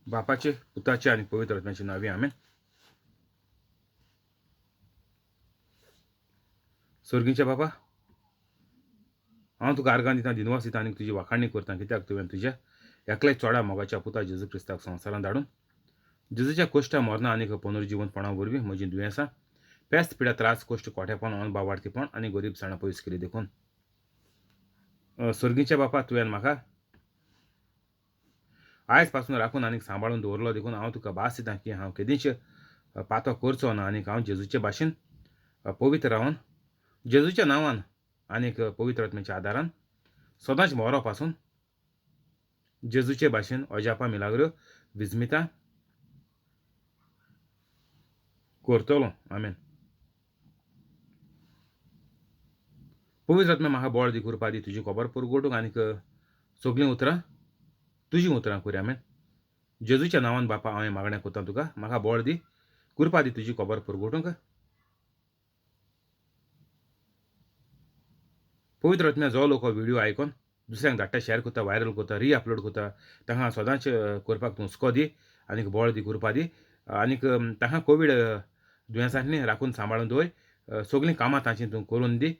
बापाचे, पुताचे आनी पवित्र आत्म्याचे नांवी, आमेन. सर्गीच्या बापा, हांव तुका आर्गां दिता, दिनवास दिता आनी तुजी वाखाणी करता, कित्याक तुवें तुज्या एकल्या चोडा मोगाच्या पुता जेजू क्रिस्ताक संवसारांत धाडून जेजूच्या कश्टा, मरणां आनी पुनर्जिवंतपणा वरवीं म्हजीं दुयेंसां, पेस्त, पिडा, त्रास, कश्ट, कोठेपण, अनबावार्थीपण आनी गरीबसाणां पयस केली देखून. सर्गीच्या बापा, तुवें म्हाका आयज पासून राखून आनीक सांबाळून दवरलो देखून हांव तुका भास दिता की हांव केदींच पातो करचो ना आनीक हांव जेजूचे भाशेन पवित्र रावन जेजूच्या नांवान आनीक पवित्र आत्म्याच्या आदारान सदांच मरो पासून जेजूचे भाशेन अजापां, मिलाग्रो, विजमितां करतलो. आमेन. पवित्र आत्म्या, म्हाका बळ दी, कृपा दी तुजी खबर पुरगोटूंक आनीक सगळीं उतरां तुजीं उतरां करूया. आमेन. जेजूच्या नांवान बापा हांवें मागणें करता तुका, म्हाका बळ दी, कृपा दी तुजी खबर पुरगोटूंक. पवित्र आत्म्या, जो लोक हो व्हिडियो आयकोन दुसऱ्यांक धाडटा, शेअर करता, व्हायरल करता, री अपलोड करता, तांकां सदांच करपाक तूं हुस्को दी आनीक बळ दी, कृपा दी आनीक तांकां कोवीड दुयेंसांतली राखून सांबाळून दवर. सगळीं कामां तांची तूं करून दी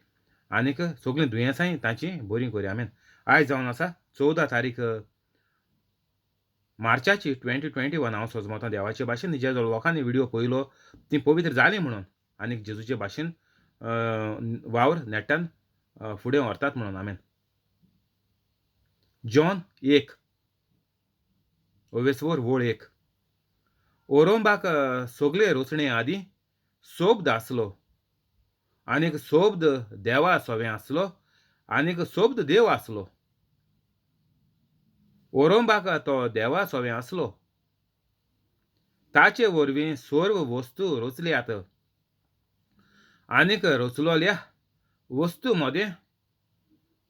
आनीक सगळीं दुयेंसांय तांची बरीं करी. आमेन. आयज जावन आसा 14 तारीख मार्चाची 2021. हांव सजमतां देवाचे भाशेन जे लोकांनी व्हिडियो पळयलो ती पवित्र जाली म्हणून आनीक जेजूचे भाशेन वावर नेटान फुडें व्हरतात म्हणून. आमेन. जॉन 1 ओवेसवर वळ 1. ओरोंबाक सगळे रोचणे आदीं सोब्द आसलो आनीक सोब्द देवा सोवें आसलो आनीक सोब्द देव आसलो. ओरोंबाक तो देवा सोवें आसलो. ताचे वरवीं सर्व वस्तू रचल्यात आनीक रचलोल्या वस्तू मदें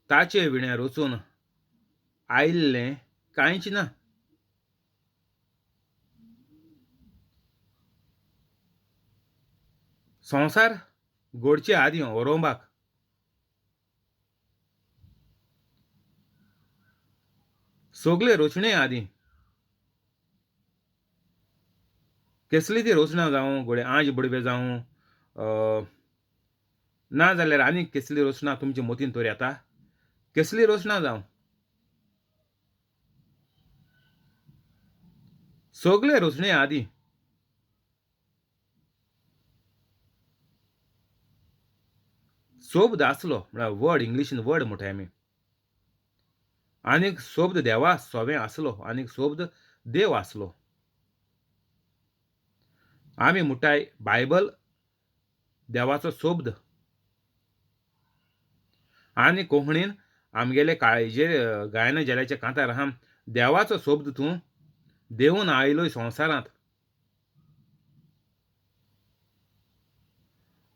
ताचे विणें रचून आयिल्लें कांयच ना. संवसार घडचे आदीं ओरोंबाक सगळे रचणे आदीं, केसली ती रचना जावं, घडये आंज बडवे जावं, ना जाल्यार आनीक केसली रचना तुमचे मतीन तर येता, केसली रचना जावं, सगळे रचणे आदीं सोब्द आसलो, म्हळ्यार वर्ड, इंग्लिशीन वर्ड म्हणटाय आमी, आनीक सोब्द देवा सोवें आसलो आनीक सोब्द देव आसलो. आमी म्हणटाय बायबल देवाचो सोब्द आनी कोंकणीन आमगेले काळजेर गायना जाल्याच्या कांतार आहा, देवाचो सोब्द तूं देवून आयलोय संवसारांत.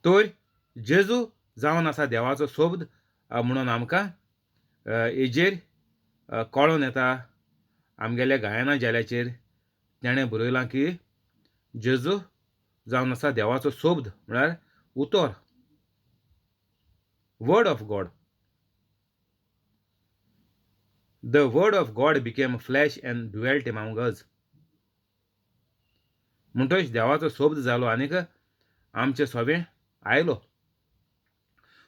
तर जेजू जावन आसा देवाचो सोब्द म्हणून आमकां हेजेर कळोन येता. आमगेल्या गायना जाल्याचेर ताणें बरयलां की जेजू जावन आसा देवाचो सोब्द, म्हळ्यार उतर, word of God. The word of God became flesh and dwelt among us. म्हणटच देवाचो सोब्द जालो आनीक आमचे सोवें आयलो.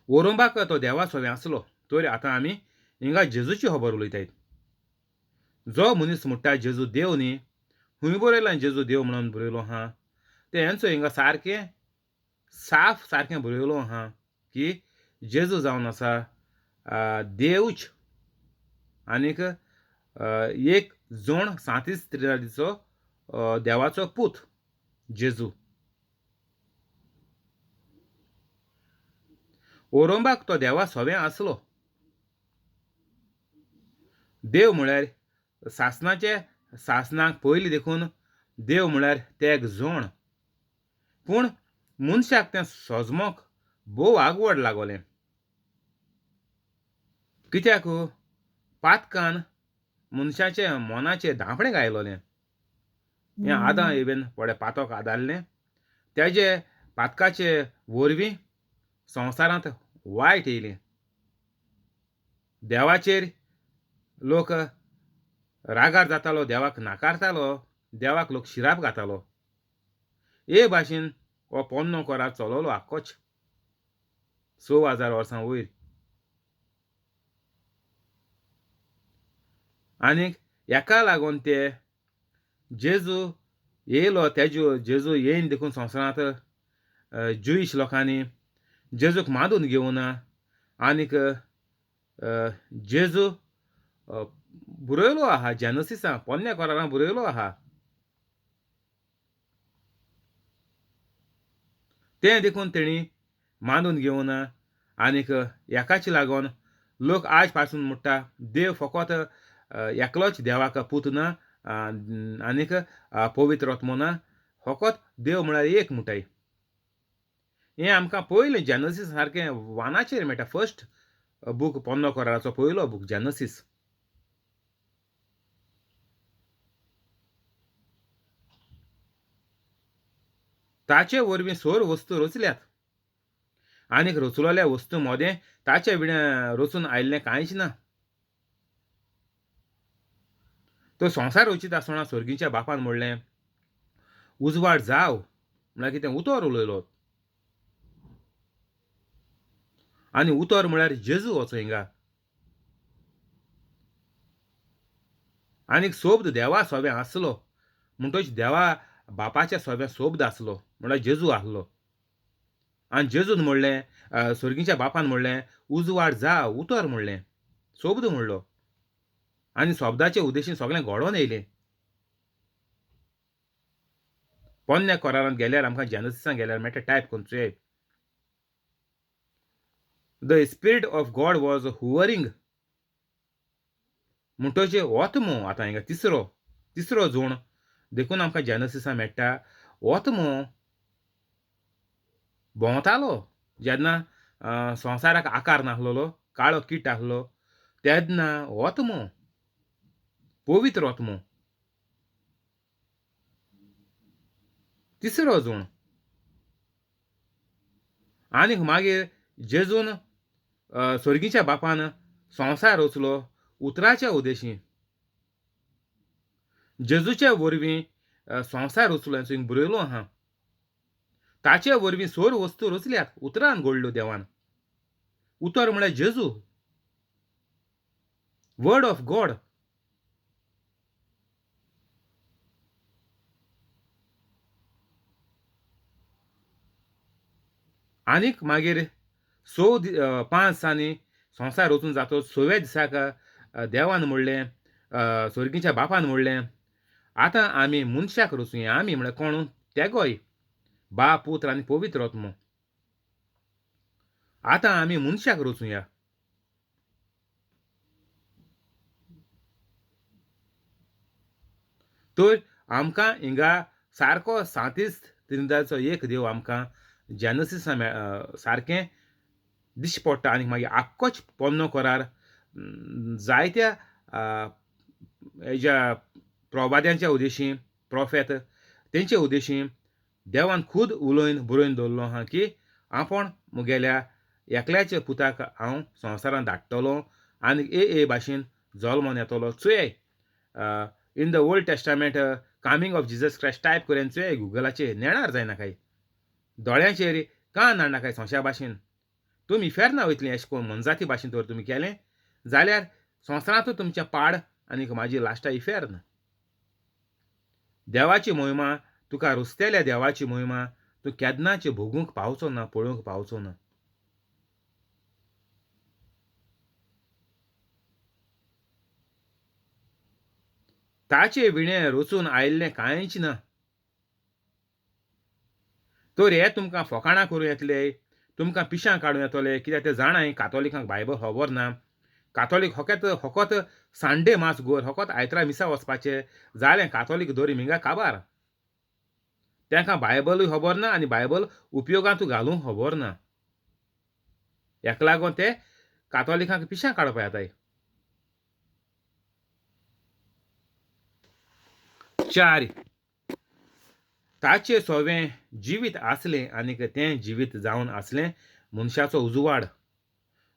ओरोंबाक तो देवा सोवें आसलो. तर आतां आमी हिंगा जेजूची खबर उलयताय. जो मनीस म्हणटा जेजू देव न्ही, खंय बरयलां जेजू देव म्हणून बरयलो आहा, तें हेंचो हिंगा सारकें साफ सारकें बरयलो आहा की जेजू जावन आसा देवच आनीक एक जोण सांतीस त्रिनादीचो देवाचो पूत जेजू. ओरोंबाक तो देवा सोवें आसलो. देव म्हळ्यार सासणाचे सासणाक पयलीं देखून देव म्हळ्यार ते एक जोण, पूण मनशाक तें सोजमोक भोव आगवड लागोलें. कित्याक पातकान मनशाचे मनाचें धांपणें घायलोलें. हें आदां इवन थोडे पातक आदारलें, तेजे पातकाचे वरवीं संवसारांत वायट येयलें. देवाचेर लोक रागार जातालो, देवाक नाकारतालो. देवाक लोक शिराप घातालो. हे भाशेन हो पोन्नो कोरार चलोलो आख्खोच 6000 वर्सां वयर. आनीक हेका लागून ते जेजू येयलो, तेजो जेजू येयन देखून संवसारांत ज्युईश लोकांनी जेजूक मानून घेवना. आनीक जेजू बरयलो आहा जेनसिसा पोन्न्या कोरारान बरयलो आहा. तें देखून तेणी मानून घेवना. आनीक हेकाच लागून लोक आज पासून म्हणटा देव फकत एकलोच देवाक पूत ना आनीक पवित्र आत्मो ना, फकत देव म्हळ्यार एक म्हणटाय. हें आमकां पयलें जेनसीस सारकें वानाचेर मेळटा. फर्स्ट बूक पोन्नो कोराचो पयलो बूक जेनसीस. ताचे वरवीं सोर वस्तू रचल्यात आनीक रचलोल्या वस्तू मदें ताचे विणें रचून आयिल्लें कांयच ना. तो संवसार रचीत आसतना स्वर्गीच्या बापान म्हणलें उजवाड जाव, म्हळ्यार कितें उतर उलयलो. आनी उतर म्हळ्यार जेजू वचो हिंगा. आनीक सोब्द देवा सोबें आसलो म्हणटच देवा बापाच्या सोबें सोब्द आसलो म्हळ्यार जेजू आसलो. आनी जेजून म्हणलें, स्वर्गीच्या बापान म्हणलें उजवाड जाव, उतर म्हणलें, सोब्द म्हणलो. आनी शब्दाचे उद्देशीन सगळें घडोवन येयलें. पोन्न्या कोरारांत गेल्यार आमकां जेनसिसान गेल्यार मेळटा टायप करून चोय. The spirit of God was hovering म्हणटच ओतमो आतां हिंगा तिसरो तिसरो जोण देखून आमकां जेनसिसा मेळटा. ओतमो भोंवतालो जेन्ना संवसाराक आकार नासलेलो, काळो कीट आसलो तेन्ना ओतमो पवित्र आत्मो तिसरो जोण. आनीक मागीर जेजून स्वर्गीच्या बापान संवसार रचलो उतराच्या उदेशी. जेजूच्या वरवीं संवसार रचलो हें बरयलो आहा. ताचे वरवीं सोर वस्तू रचल्यात, उतरान घडल्यो देवान. उतर म्हळ्यार जेजू, वर्ड ऑफ गॉड. आनीक मागीर 5 दिसांनी संवसार रचून जातो. 6व्या दिसाक देवान म्हणलें, स्वर्गीच्या बापान म्हणलें आतां आमी मनशाक रचुया. आमी म्हळ्यार कोण? तेगोय बाप पुत्र आनी पवित्र आत्मो. आतां आमी मनशाक रचुया. तर आमकां हिंगा सारको सांतीस त्रिनिदाचो एक देव आमकां जेनसिसा सारकें दिश्टी पडटा. आनी मागीर आख्खोच पोन्नो कोरार जायत्या हेज्या प्रवाद्यांच्या उद्देशी प्रोफेत तेंचे उद्देशी देवान खूद उलोवन बरोवन दवरलो आहा की आपूण मुगेल्या एकल्याच्या पुताक हांव संवसारांत धाडटलो आनी ए ए भाशेन जल्मोन येतलो. चोय in the old testament coming of Jesus Christ type करून चोय गुगलाचेर, नेणार जायनाकाय, दोळ्यांचेर कान हाडनाकाय सोंश्या भाशेन. तुमी इफेर्ना वयतलीं अशें करून मनजाती भाशेन तर तुमी केलें जाल्यार संवसारांतूच तुमचें पाड आनी म्हाजी लास्टा इफेर्न. देवाची मोहिमा तुका रचतेल्या देवाची मोहिमा तूं केन्नाच भोगूंक पावचो ना, पळोवंक पावचो ना. ताचे विणें रचून आयिल्लें कांयच ना. तर हे तुमकां फकाणां करूं येतले, तुमकां पिशां काडूं येतले, कित्याक ते जाणाय कातोलिकांक बायबल खबर ना. कातोलीक फकत फकत संडे मास गोर, फकत आयतरा मिसा वचपाचें जालें. कातोलीक दोरी मिंगा काबार, तांकां बायबलूय खबर ना आनी बायबल उपयोगांतूय घालूंक खबर ना. हेका लागून ते कातोलिकांक पिशां काडपा येताय. 4 ताचे सोवें जिवीत आसलें आनीक तें जिवीत जावन आसलें मनशाचो उजवाड.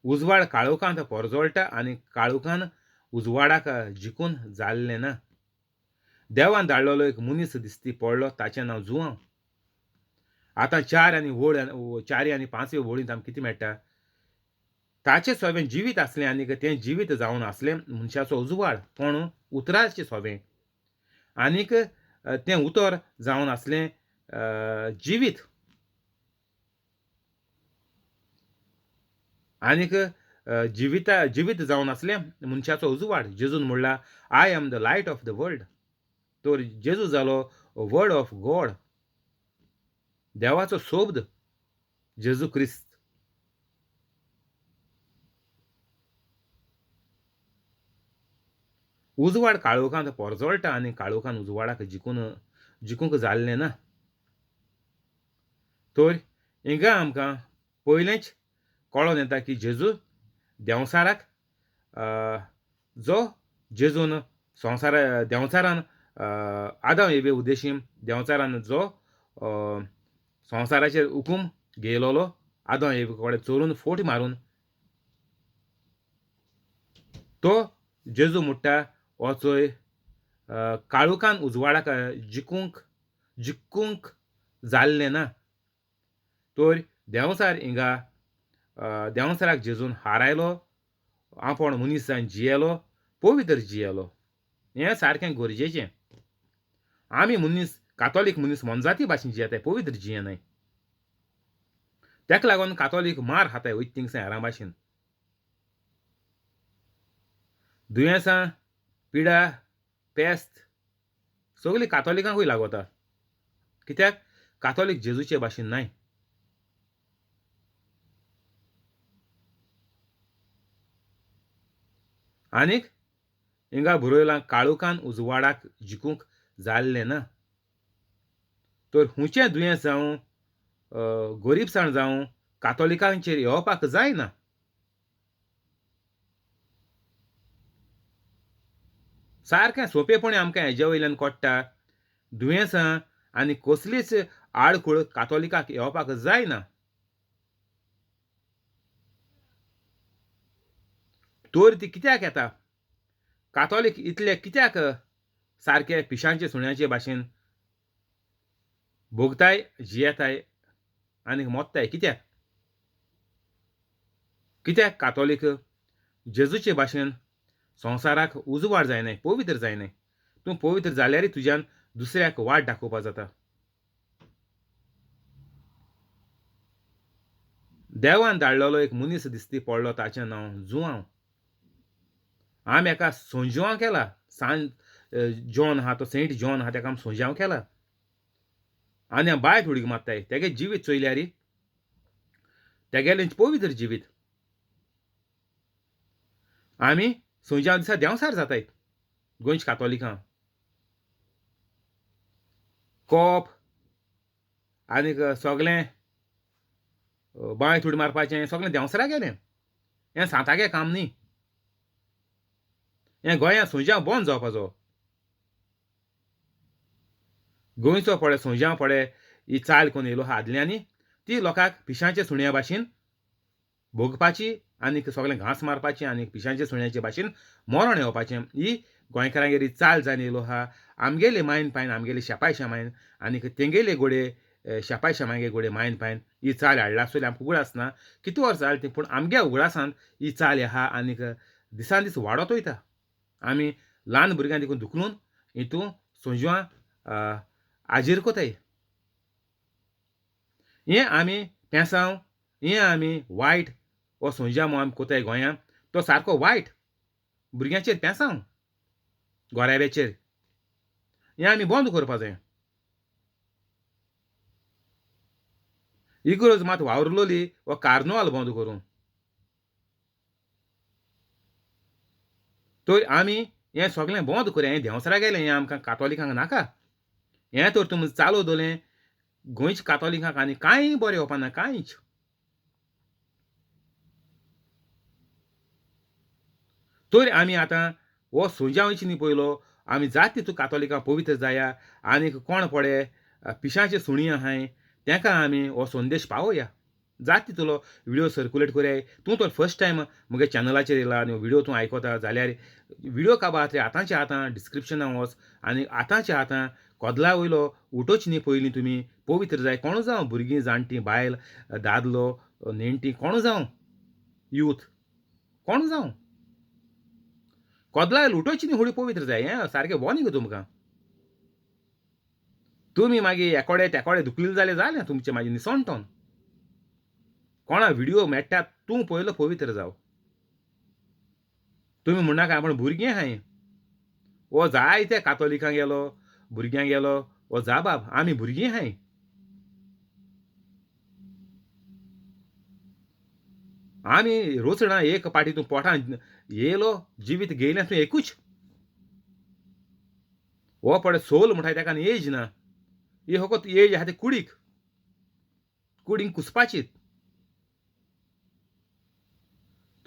उजवाड काळोखांत परजळटा आनी काळोखान उजवाडाक जिखून जाल्लें ना. देवान धाडलेलो एक मनीस दिसती पडलो, ताचें नांव जुआंव. आतां 4 आनी वळ 4 आनी 5 वळींत आमकां कितें मेळटा? ताचें सोबें जिवीत आसलें आनी तें जिवीत जावन आसलें मनशाचो उजवाड. कोण? उतराचें सोबें. आनीक तें उतर जावन आसलें जिवीत. आनीक जिवीत जावन आसलें मनशाचो उजवाड. जेजून म्हणला, I am the light of the world. तर जेजू जालो वर्ड ऑफ गॉड, देवाचो शब्द जेजू क्रिस्त. उजवाड काळोखांत पोरजोळटा आनी काळोखान उजवाडाक जिखूंक जाल्लें ना. तर हिंगा आमकां पयलेंच कळोन येता की जेजू देंवचाराक जो जेजून संवसारा देंवचारान आदाम एवे उद्देशीन देंवचारान जो संवसाराचेर हुकूम घेयलोलो आदाम एवे कडेन चोरून फोट मारून, तो जेजू म्हणटा हो चोय काळोखान उजवाडाक जिखूंक जाल्लें ना. तर देंवचार हिंगा देंवचाराक जेजून हारायलो, आपूण मनीस जावन जियेलो, पवित्र जियेलो. हें सारकें गरजेचें. आमी मनीस कातोलीक मनीस मोनजाती भाशेन जियेताय, पवित्र जियेनाय. ताका लागून कातोलीक मार खाताय वयता थिंगसां हेरां भाशेन. दुयेंसां, पिडा, पेस्त सगळीं कातोलिकांकूय लागता. कित्याक? कातोलीक जेजूचे भाशेन नाय. आनीक हिंगा बरयलां काळोखान उजवाडाक जिखूंक जाल्लें ना. तर हुंचें दुयेंस जावं गरीबसाण जावं कातोलिकांचेर येवपाक जायना. सारकें सोंपेपणी आमकां हेजे वयल्यान कळटा, दुयेंसां आनी कसलीच आडखळ कातोलिकाक येवपाक जायना. तर ती कित्याक येता? कातोलीक इतले कित्याक सारके पिशांचे सुण्याचे भाशेन भोगताय, जियेताय आनी मोत्ताय? कित्याक? कित्याक कातोलीक जेजूचे भाशेन संवसाराक उजवाड जायनाय, पवित्र जायनाय? तूं पवित्र जाल्यारय तुज्यान दुसऱ्याक वाट दाखोवपा जाता. देवान धाडलेलो एक मनीस दिसती पडलो, ताचें नांव जुआंव. आमी एका सोंज्यांव केला, सान जॉन आहा तो, सेंट जॉन आहा, ताका आमी सोंज्यांव केला आनी हांव बायक उडकी मारताय. तेगे जिवीत चोयल्यार तेगेलें पवित्र जिवीत. आमी सोंज्यांव दिसा देंवसार जाताय गोंयच्या कातोलिकां. कोप आनीक सगळें बांय थोडी मारपाचें सगळें देंवसरा गेलें. हें सांतागे काम न्ही, हें गोंयांत सोंज्यांव बंद जावपाचो. गोंयचो पळय सोंज्यांव पळय ही चाल कोण येयलो आहा आदल्यांनी, ती लोकांक पिशांचे सुण्या भाशेन भोगपाची आनी सगळें घांस मारपाची आनी पिशांचे सुण्याचे भाशेन मरण येवपाचें. ही गोंयकारांगेर ही चाल जावन येयलो आहा. आमगेले मायन पायन, आमगेले शेपाय शेमायन आनी तेंगेले गोडे शेपाय शेमायगे गोडे मायन पायन ही चाल हाडला आसतली. आमकां उगडास ना कितू वर्सां जालीं ती, पूण आमगे उगडासान ही चाल आहा आनीक दिसान दीस वाडत वयता. आमी ल्हान भुरग्यांक देखून धुकलून हितून सोंज्यां आजीर कोताय. हें आमी पेसांव, हें आमी वायट हो सोंज्या आमी कोताय गोंयांत, तो सारको वायट भुरग्यांचेर पेसांव, गोराब्याचेर. हें आमी बंद करपा जाय. इगर्ज मात वावरलोली हो कार्नवाल बंद करून. तर आमी हें सगळें बंद करया. हें देंवसरा गेलें, हें आमकां कातोलिकांक नाका. हें तर तुमी चालू दवरलें गोंयच्या कातोलिकांक आनी कांय बरें येवपा ना, कांयच. तर आमी आतां हो सोंज्यांव न्ही पयलो आमी जात तितू कातोलिकां पवित्र जाया आनीक कोण पळय पिशांचे सुणी आहाय तेका आमी हो संदेश पावोया. जात तितलो व्हिडियो सर्कुलेट कोराय. तूं तर फर्स्ट टायम म्हगे चॅनलाचेर येयला आनी व्हिडियो तूं आयकता जाल्यार व्हिडियो काबार आतांचे आतां डिस्क्रिप्शनाक वच आनी आतांचे आतां कदला वयलो उठोवच न्ही पयलीं तुमी पवित्र जाय. कोणू जावं, भुरगीं, जाणटीं, बायल, दादलो, नेणटीं, कोणू जावं, यूथ कोण जावं, कदला वयलो उठोवची न्ही होळी पवित्र जाय. हें सारकें वॉर्निंग तुमकां. तुमी मागीर एकोडे तेकोडे दुखलेले जालें जालें तुमचें मागीर निसणटोन. कोणा व्हिडियो मेळटा तूं पयलो पवित्र जाव. तुमी म्हणनाका आपूण भुरगीं आहाय, हो जायते कातोलिकां गेलो, भुरग्यांक गेलो, हो जा बाब, आमी भुरगीं आहाय. आमी रोचणा एक पाटी तूं पोटान येयलो जिवीत गेयलें तूं एकूच. हो पळय सोल म्हणटा ताका एज ना, ही फकत एज आहा ती कुडीक, कुडीक कुसपाची.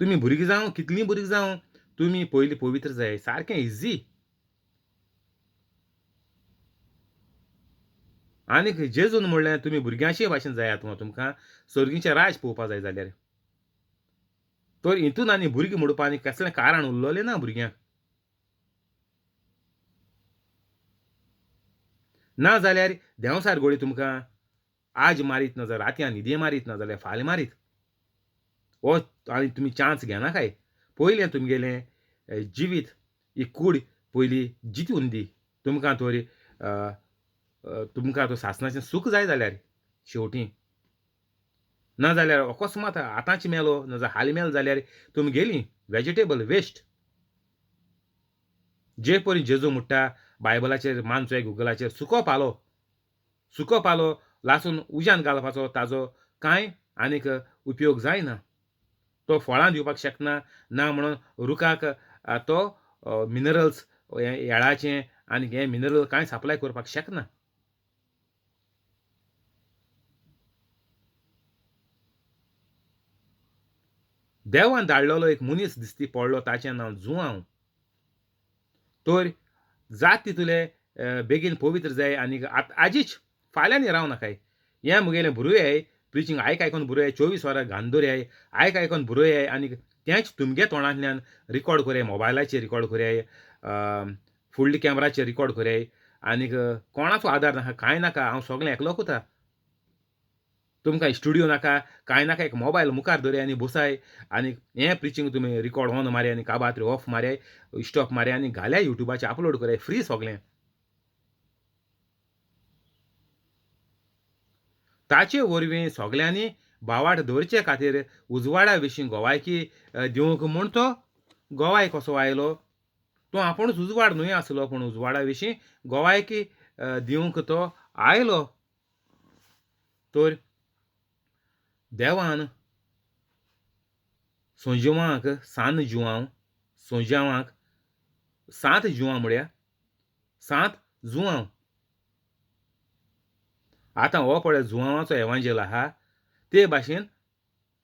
तुमी भुरगीं जावं, कितलीं भुरगीं जावं, तुमी पयलीं पवित्र जाय. सारकें इजी. आनीक जेजून म्हणलें तुमी भुरग्यांचे भाशेन जायात तुमकां सर्गीचें राज पळोवपा जाय जाल्यार. तर हितून आनी भुरगीं म्हणपा आनी कसलें कारण उरलेलें ना भुरग्यांक. ना जाल्यार देंवसार गोळी तुमकां आज मारीत ना जाल्यार रातयां न्हिदे मारीत, ना जाल्यार फाल्यां मारीत. हो आनी तुमी चान्स घेनाकाय. पयलें तुमगेलें जिवीत ही कूड पयली जितून दी तुमकां. तर तुमकां तो सासणाचें सूख जाय जाल्यार शेवटी. ना जाल्यार अकस्मात आतांच मेलो ना जाल्यार हालीं मेलो जाल्यार तुमी गेलीं वेजिटेबल वेस्ट. जे परी जेजू म्हणटा बायबलाचेर मानचो गुगलाचेर, सुको पालो, सुको पालो लासून उज्यान घालपाचो ताजो कांय आनीक उपयोग जायना. तो फळां दिवपाक शकना ना म्हणून रुखाक तो मिनरल्स येळाचें आनी हें मिनरल कांय सप्लाय करपाक शकना. देवान धाडलेलो एक मनीस दिसती पडलो, ताचें नांव जुआंव. तर जात तितूले बेगीन पवित्र जाय आनी आजीच फाल्यां न्ही राव नाकाय. हें म्हगेलें भुरयाय प्रिचींग आयक आयकोन भुरयाय, 24 वरां घान दवरयाय, आयक आयकोन भुरयाय आनी तेंच तुमगे तोंडांतल्यान रिकॉर्ड करयाय, मोबायलाचेर रिकॉर्ड करयाय, फुडल्या कॅमराचेर रिकॉर्ड करयाय. आनीक कोणाचो आदार नाका, कांय नाका, हांव सगळें एकलो कोता. तुमकां स्टुडियो नाका, कांय नाका, एक मोबायल मुखार दवरयाय आनी बसाय आनी हें प्रिचींग तुमी रिकॉर्ड ऑन मारयाय आनी काबार ऑफ मारयाय, स्टॉप मारयाय आनी घाल्याय युट्यूबाचेर अपलोड करयाय फ्री सगळें. ताचे वरवीं सगल्यांनी भावार्थ दवरचे खातीर उजवाडा विशीं गोवायकी दिवंक म्हूण तो गोवाय कसो आयलो. तो आपूणच उजवाड न्हय आसलो, पूण उजवाडा विशीं गोवायकी दिवंक तो आयलो. तर देवान सोंजिवांक सान जुआंव, सोंजावांक सात जुआं म्हळ्यार 7 जुआंव. आतां हो पळय जुआंवाचो एवांजेल आहा ते भाशेन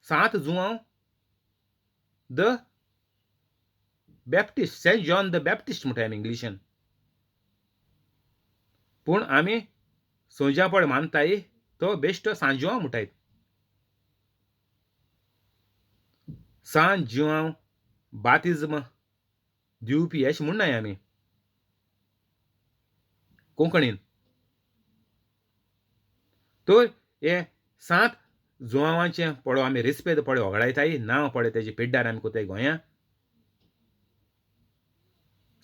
7 Joao the Baptist, Saint John the Baptist म्हणटा आमी इंग्लिशीन. पूण आमी सोंज्या पळय मानताय तो बेश्टो सान जुआंव म्हणटाय. सान जुआंव बातिज्म दिवपी अशें म्हणनाय आमी कोंकणीन. तर हे 7 जुआंवांचें पळो आमी रेस्पेद पळय होगडायताय, नांव पळय तेजे पेड्ड्यार आमी कोताय गोंया.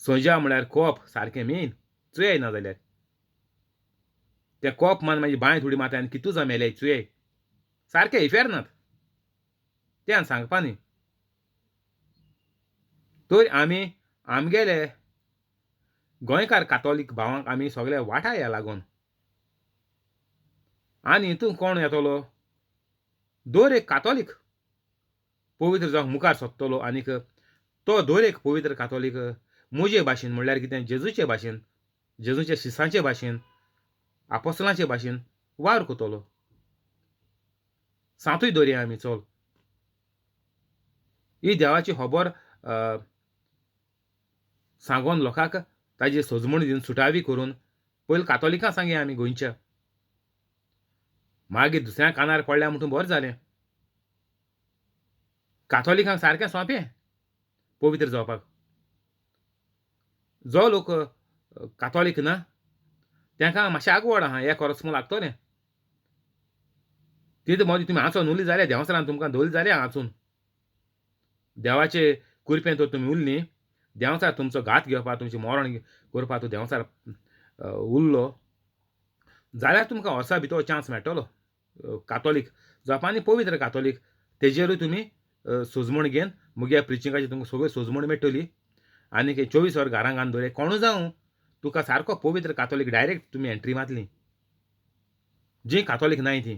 सोंज्या म्हळ्यार कोप सारकें मेन चुयाय, ना जाल्यार तें कोप मान मागीर बांय थोडी मारता आनी कितू जावं मेल्याय चुयाय, सारकें इफेर नात तें आनी सांगपा न्ही. तर आमी आमगेले गोंयकार कातोलीक भावांक आमी सगळे वाटाया लागून. आनी हितून कोण येतलो, दर एक कातोलीक पवित्र जावंक मुखार सोदतलो आनीक तो दर एक पवित्र कातोलीक म्हजे भाशेन म्हणल्यार कितें, जेजूचे भाशेन, जेजूच्या शिसांचे भाशेन, आपोसलांचे भाशेन वावर करतलो. सातूय दवरया आमी चल. ही देवाची खबर सांगोन लोकांक ताजी सजमण दिवन सुटावी करून पयलीं कातोलिकां सांगया आमी गोंयच्या, मागीर दुसऱ्या कानार पडल्या म्हणून बरें जालें. काथोलिकांक सारकें सोंपें पवित्र जावपाक. जो लोक काथोलीक ना तांकां मातशें आगवड आहा, एक वर्स म्हूण लागतलें. तितू मदीं तुमी हांचोन उरली जाल्यार देंवचारान तुमकां दवरली जाल्यार हांचून देवाचे कुरपें तर तुमी उरलीं, देंवचार तुमचो घात घेवपाक, तुमचें मरण करपाक तूं देंवचार उरलो जाल्यार तुमकां वर्सा भितर चान्स मेळटलो कातोलीक जावपा आनी पवित्र कातोलीक. तेजेरूय तुमी सोजमण घेवन मुगे प्रिचिंगाची तुमकां सगळी सोजमण मेळटली. आनी 24 वर घरां घालून दवरले कोणू जावं तुका सारको पवित्र कातोलीक डायरेक्ट तुमी एंट्री मारतली. जी कातोलीक नाय ती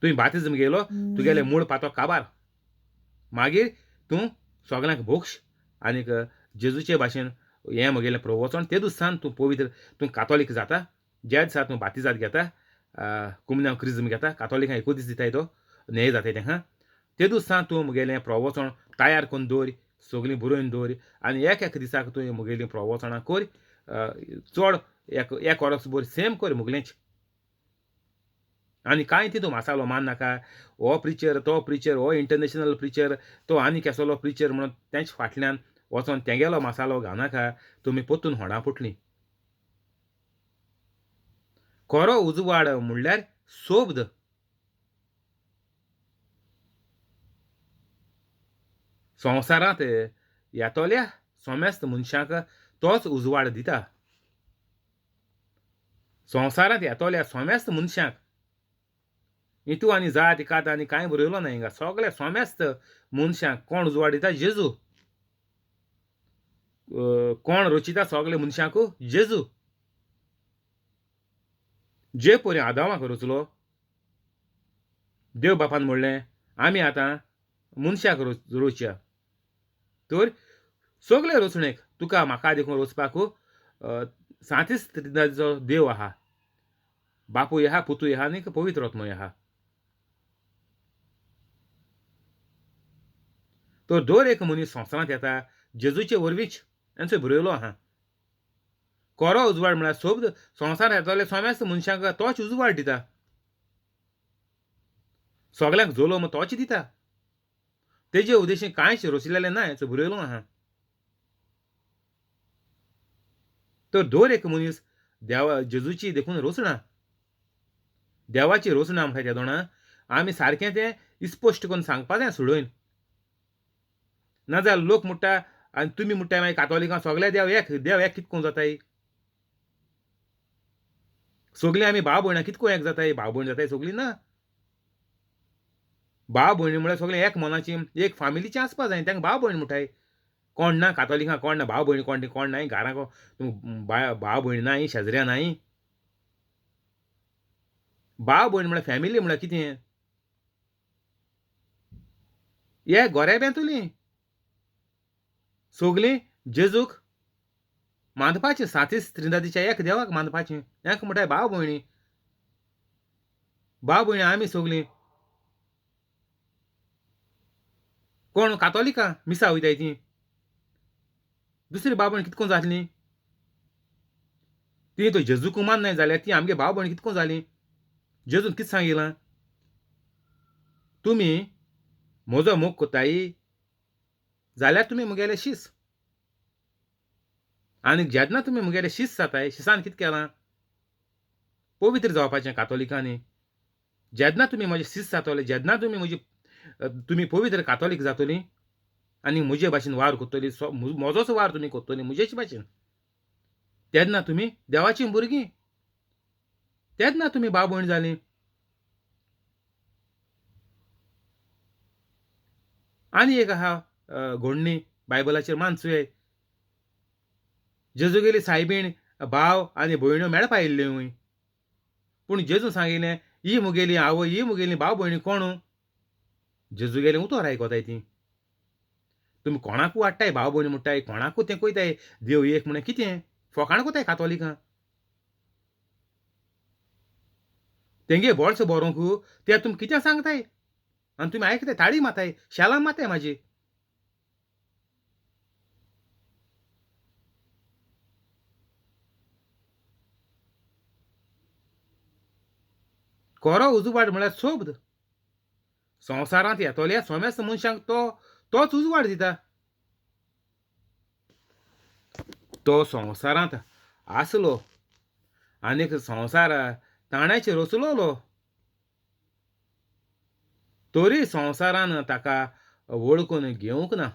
तुवें बातिज्म घेयलो तुगेलें मूळ पातो काबार, मागीर तूं सगल्यांक भोगश आनीक जेजूचे भाशेन हें म्हगेलें प्रवचन ते दिसान तूं पवित्र तूं कातोलीक जाता. ज्या दिसा तूं बातिजाद घेता, कुमन्यांव क्रिज्म घेता, कातोलिकां एकूच दीस दिताय तो न्हय जाताय तेंकां, ते दिसान तूं म्हगेलें प्रवचन तयार करून दवर, सगळीं बरोवन दवर आनी एक एक दिसाक तुवें म्हगेलीं प्रवचनां कर, चड एक एक वर्स भर सेम कर म्हगलेंच. आनी कांय तितू मसालो मान नाका, हो प्रिचर तो प्रिचर, हो इंटरनॅशनल प्रिचर तो आनी केसलो प्रिचर म्हणून तेंच फाटल्यान वचोन तेगेलो मसालो घालनाका, तुमी परतून होडां पडटलीं. खरो उजवाड म्हणल्यार शब्द. संवसारांत येतल्या समेस्त मनशांक तोच उजवाड दिता. संवसारांत येतल्या समेस्त मनशांक हितू आनी जात कात आनी कांय बरयलो ना हिंगा, सगळ्या समेस्त मनशांक कोण उजवाड दिता? जेजू. कोण रचिता सगळ्या मनशांक? जेजू. जे परी आदावाक रचलो देव बापान म्हणलें आमी आतां मनशाक रोवच्या, तर सगळे रचणेक तुका म्हाका देखून रचपाक सांतीस त्रिदाचो देव आहा, बापूय आहा, पुतूय आहा आनी पवित्र आत्मोय आहा. तर दर एक मनीस संवसारांत येता जेजूचे वरवींच हेंचो बरयलो आहा. खरो उजवाड म्हळ्यार शब्द. संवसारांत येतले समेस्त मनशांक तोच उजवाड दिता, सगल्यांक जल्म तोच दिता, तेजे उद्देशीन कांयच रचिल्लें ना हेंचो बरयलो आहा. तर दर एक मनीस देवा जेजूची देखून रचना, देवाची रचना म्हणटा तेदोणा आमी सारकें तें स्पश्ट करून सांगपा जाय सोडून, नाजाल्यार लोक म्हणटा आनी तुमी म्हणटाय मागीर कातोलिकां सगळे देव एक, देव एक कितको जाताय, सगळीं आमी भाव भयणां कितको एक जाताय, भाव भयण जाताय सगळीं ना. भाव भयणी म्हळ्यार सगळीं एक मनाची एक फामिलीची आसपा जाय, तांकां भाव भयण म्हणटाय. कोण ना कातोलिकां, कोण ना भाव भयण, कोण कोण नाय घरांक भाव भयण नाय, शेजऱ्या नाय. भाव भयण म्हळ्यार फॅमिली म्हळ्यार कितें? हे गोरेब्यांतुली सगळीं जेजूक मानपाचें, सातीस त्रिंदादीच्या एक देवाक मानपाचें, तांकां म्हणटाय भाव भयणी. भाव भयणी आमी सगळीं कोण कातोलिकां मिसा वयताय ती, दुसरी भाव भयण कितको जातली ती? तो जेजूक माननाय जाल्यार ती आमगे भाव भयण कितको जाली? जेजून कितें सांगिलां? तुमी म्हजो मोग कोताय जाल्यार तुमी म्हगेले शीस, आनी जेन्ना तुमी म्हगेले शीस जाताय, शिसान कितें केलां? पवित्र जावपाचें कातोलिकांनी. जेन्ना तुमी म्हजे शीस जातले, जेन्ना तुमी म्हजी तुमी पवित्र कातोलीक जातली आनी म्हजे भाशेन वावर करतली, म्हजोच वावर तुमी करतली म्हजेच भाशेन, तेन्ना तुमी देवाचीं भुरगीं, तेन्ना तुमी भाव भयण जालीं. आनी एक आहा घोडणी बायबलाचेर मानसुये, जेजूगेली सायबीण भाव आनी भयण्यो मेळपा आयिल्ल्यो, पूण जेजू सांगिल्लें ही म्हगेली आवय, ही म्हगेली भाव भयणी कोण? जेजूगेलें उतर आयकताय ती. तुमी कोणाकू हाडटाय भाव भयणी म्हणटाय, कोणाकू तें कोयताय देव एक म्हणून कितें फोकाण कोताय कातोलिकां? तेंगे बोल्स बरोवंक ते तुमी कितें सांगताय आनी तुमी आयकताय, ताळी माताय, शेलां माताय म्हाजी. खरो उजवाड म्हळ्यार शब्द. संवसारांत येतोल्या सोमेस्त मनशांक तो तोच उजवाड दिता. तो संवसारांत आसलो आनीक संवसार ताणेंच रचलोलो, तरी संवसारान ताका वळखून घेवंक ना.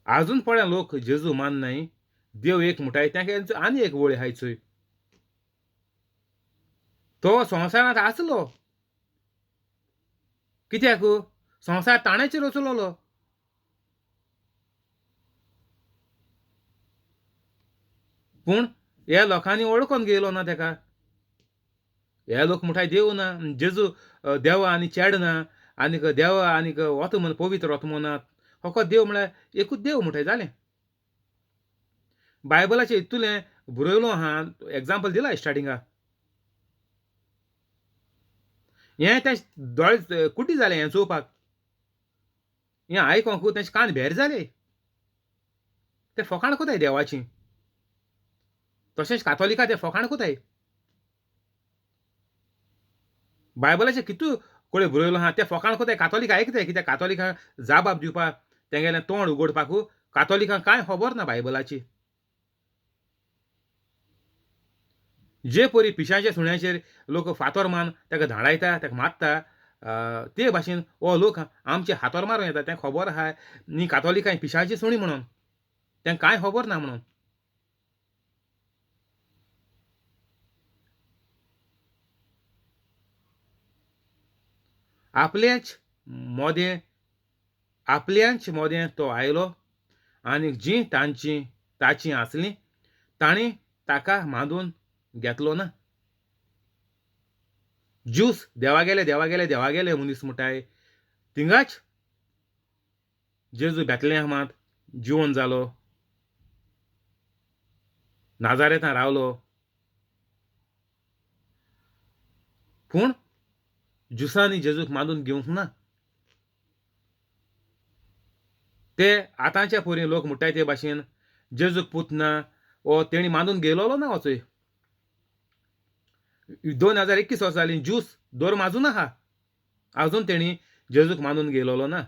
आजून पळय लोक जेजू माननाय, देव एक म्हणटाय, तांकां आनी एक वळी आहाय चोय. तो संवसारांत आसलो, कित्याक संवसार ताणेंच रचलोलो. पूण ह्या लोकांनी वळखून घेयलो ना तेका. हे लोक म्हणटाय देव ना, जेजू देवा आनी चेड ना, आनीक देवा आनीक ओतमन पवित्र ओतमो ना, फकत देव म्हळ्यार एकूच देव म्हणटाय जालें. बायबलाचें इतलें बरयलो आहा, एग्जाम्पल दिला स्टार्टिंगा. हें तें दोळे कुटी जालें हें चोवपाक, हें आयकोंक तेंचे कान भेर जाले, ते फोकाण कोताय देवाची. तशेंच कातोलिका ते फोकाण कोताय. बायबलाचें कितू कोळे बरयलो आहा ते फोकाण कोताय, कातोलिका आयकताय. कित्याक कातोलिकांक जाबाब दिवपाक तेंगेलें तोंड उगडपाकू कातोलिकांक कांय खबर ना बायबलाची. जे परी पिशांच्या सुण्याचेर लोक फातोर मान ताका धाडायता, ताका मारता, ते भाशेन हो लोक आमचे हातोर मारून येता. तें खबर आहा न्ही कातोलिकां पिशांची सुणी म्हणून, तें कांय खबर ना म्हणून. आपल्याच मोदें आपल्यांच मोदें तो आयलो आनी जीं तांची ताचीं आसलीं तांणी ताका मांदून घेतलो ना. ज्यूस देवा गेले देवा गेले देवा गेले मनीस म्हणटाय, थिंगाच जेजू बेतलेहमांत जिवन जालो, नाजारेतां रावलो. पूण ज्युसांनी जेजूक मानून घेवंक ना. ते आतांच्या पोरी लोक म्हणटाय ते भाशेन जेजूक पूत ना, ओ तेणी मानून घेयलोलो ना. वचय 2021 वर्सां जालीं, ज्यूस धर्म आजून आहा, आजून तेणी जेजूक मानून घेयलोलो ना.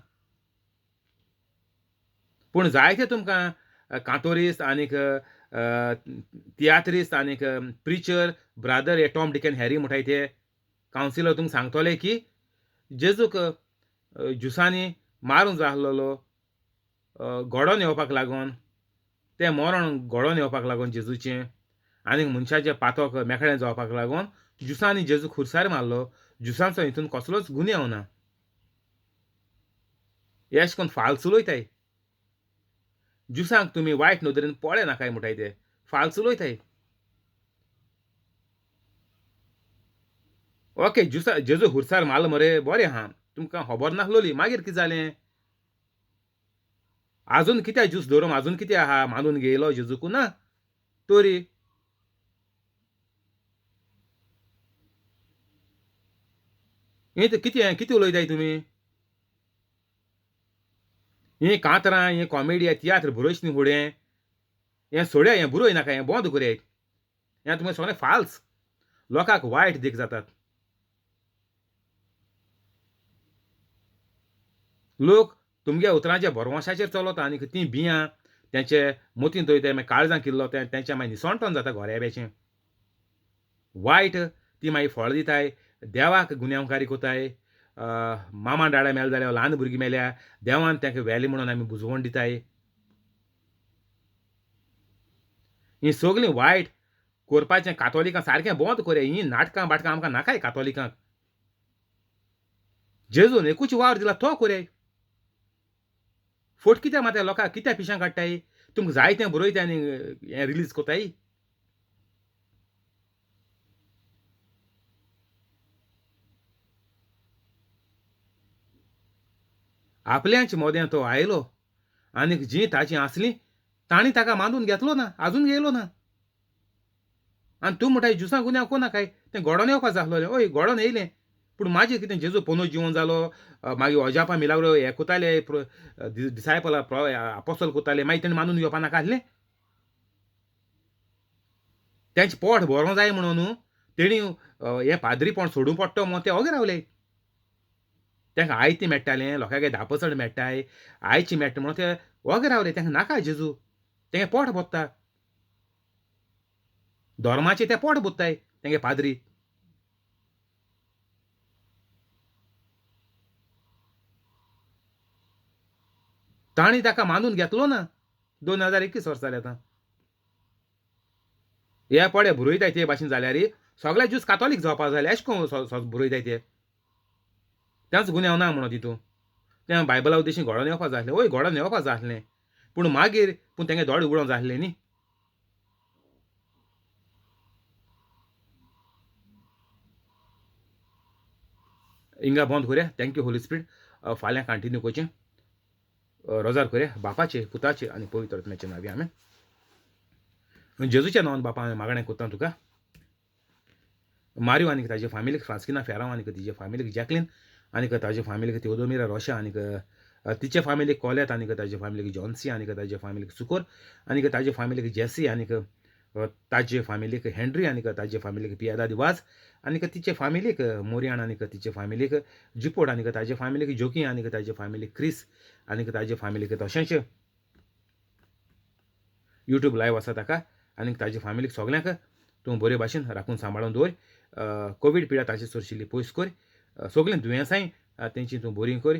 पूण जायते तुमकां कांतोरिस्त आनीक तियात्रिस्त आनीक प्रिचर ब्रादर हे टॉम डिकन हॅरी म्हणटाय ते कावन्सिलर तुमकां सांगतले की जेजूक ज्युसांनी मारूंक जाय आसलेलो, घडोवन येवपाक लागून, तें मरण घडोवन येवपाक लागून जेजूचें आनीक मनशाचें पातक मेकळें जावपाक लागून ज्युसांनी जेजू खुर्सार मारलो. ज्युसांचो हितून कसलोच गुन्यांव ना. अशें करून फाल्स उलयताय. ज्युसांक तुमी वायट नदरेन पळय नाकाय म्हणटाय, ते फाल्स उलयताय. ओके, ज्युसा जेजू खुर्सार मारलो मरे, बरें आहा, तुमकां खबर नासलोली. मागीर कितें जालें? आजून कित्याक ज्यूस धरून आजून कितें आहा मानून घेयलो जेजूक ना तरी. हें कितें कितें उलयताय तुमी? हें कांतरां, हें कॉमेडी तियात्र बरोयच न्ही फुडें, हें सोड्या, हें बरोय नाका, हें बंद करयात. हें तुमी सगळें फाल्स, लोकांक वायट देख जातात. लोक तुमगे उतरांच्या भरवंशाचेर चलता आनी तीं बियां तेंचे मोतीन थंय ते मागीर काळजां किल्लो तेंच्या मागीर निसणटन जाता घोऱ्याब्याचें वायट. ती मागीर फळ दिताय, देवाक गुन्यांवकारी कोताय. मामा डाडा मेल जाल्यार ल्हान भुरगीं मेल्या देवान तांकां व्हेलें म्हणून आमी बुजवण दिताय. हीं सगळीं वायट करपाचें कातोलिकां सारकें बंद करया. हीं नाटकां बाटकां आमकां नाकाय कातोलिकांक. जेजून एकूच वावर दिला तो करया. फोट कित्याक मारता लोकांक, कित्याक पिशां काडटाय? तुमकां जाय तें बरयता आनी हें रिलीज कोताय. आपल्याच मोदें तो आयलो आनीक जीं ताचीं आसलीं तांणी ताका मानून घेतलो ना, आजून घेयलो ना. आनी तूं म्हणटाय ज्युसां गुन्यांव कोना काय, तें घडोवन येवपा जाय आसलोलें. हय घडोवन येयलें, पूण मागीर कितें जेजू पोनो जिवन जालो, मागीर अजापां मिलाग्रो हें कोताले, डिसायपल आपोसल कोताले, मागीर तेणें मानून घेवपा नाका आसलें? तेंचें पोट भरोंक जाय म्हणून न्हू तेणी हें पाद्रीपण सोडूं पडटा म्हूण ते ओगे रावले. तांकां आयतें मेळटालें, लोकांक 10% मेळटाय, आयचें मेळटा म्हणून ते ओगे रावले. तांकां नाका जेजू, तेंगे पोट भोत्ता, धर्माचें ते पोट भोत्ताय तेंगे पाद्री. तांणी ताका मानून घेतलो ना. 2021 वर्स जालें आतां. हे पडे बरयताय ते भाशेन जाल्यार सगळे ज्यूस कातोलीक जावपा जाय अशें करून बरयताय ते. तेंच गुन्यांव ना म्हणून तितून तें बायबला उद्देशीन घडोवन येवपा जाय आसलें. वय घडोवन येवपा जाय आसलें, पूण मागीर पूण तेंगे दोळे उगडोंक जाय आसलें न्ही. हिंगा बंद करुया. Thank you Holi spirit. फाल्यां कंटिन्यू करचें. रोजार करुया बापाचे, पुताचे आनी पवित्र आत्म्याचे नांवी. आमेन. जेजूच्या नांवान बापा हांवें मागणें करता तुका. मारियो आनी ताजे फामिलीक, फ्रांस्किना फेरांव आनी तिजे फामिलीक, जॅकलीन आनी ताजे फामिलीक, तेओदोमिरा रोशा आनी तिचे फामिलीक, कोलेत आनी ताजे फामिलीक, जॉन्सी आनी ताजे फामिलीक, सुकोर आनी ताजे फामिलीक, जेसी आनी ताजे फामिलीक, हेनरी आनी ताजे फामिलीक, पियादा दिवाज आनी तिचे फामिलीक, मोरियान आनी तिचे फामिलीक, जिपोड आनी ताजे फामिलीक, जोकी आनी ताजे फामिलीक, क्रिस आनी ताजे फामिलीक, तशेंच यूट्यूब लायव आसा ताका आनी ताजे फामिलीक सगल्यांक तूं बरे भाशेन राखून सांबाळून दवर. कोवीड पिडा ताचे सरशिल्ली पयस कर. सगळीं दुयेंसांय तेंची तूं बरी कर.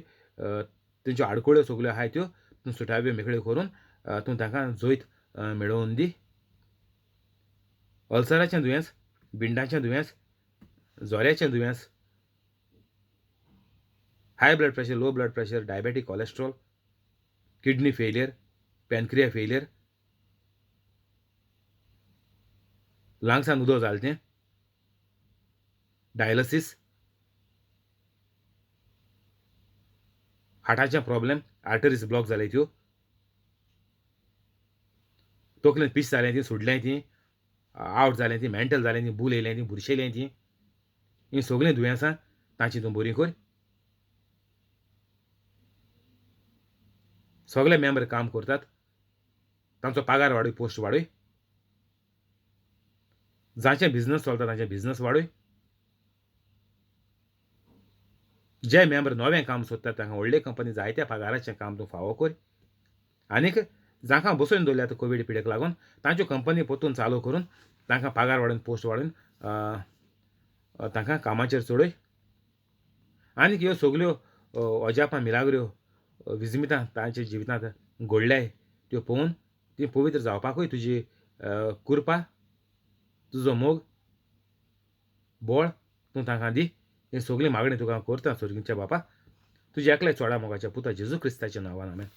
तेंच्यो आडखळ्यो सगल्यो आहाय त्यो तूं सुटाव्यो मेकळ्यो करून तूं तांकां जैत मेळोवन दी. अल्सराचें दुयेंस, बिंडाचें दुयेंस, जोऱ्याचें दुयेंस, high blood pressure, low blood pressure, diabetic, cholesterol, kidney failure, pancreas failure, लंग्सान उदक जालें तें, डायलिसीस, हार्टाचें प्रॉब्लेम, आर्टरीज ब्लॉक जाले त्यो, तकलेन पीस जालें ती, सोडलें ती, आवट जालें ती, मेंटल जालें ती, बूल येयलें ती, बुरशेलें ती, हीं सगळीं दुयेंसां तांची तूं बरी कर. सगळे मेंबर काम करतात, तांचो पगार वाडय, पोस्ट वाडय. जांचे बिजनस चलता तांचे बिजनस वाडय. जे मेंबर नवें काम सोदतात तांकां व्हडले कंपनी जायत्या पगाराचें काम तूं फावो कर. आनीक जांकां बसोवन दवरल्यात कोवीड पिडेक लागून तांच्यो कंपनी परतून चालू करून तांकां पगार वाडोवन, पोस्ट वाडोवन तांकां कामाचेर चडय. आनीक ह्यो सगल्यो अजापां, मिलाग्र्यो, विजमितां तांच्या जिवितांत घडल्याय त्यो पळोवन ती पवित्र जावपाकूय तुजी कृपा, तुजो मोग, बळ तूं तांकां दी. ही सगळीं मागणी तुका करता सर्गीच्या बापा, तुज्या एकल्या चोडा मोगाच्या पुता जेजू क्रिस्ताच्या नांवान. आमेन.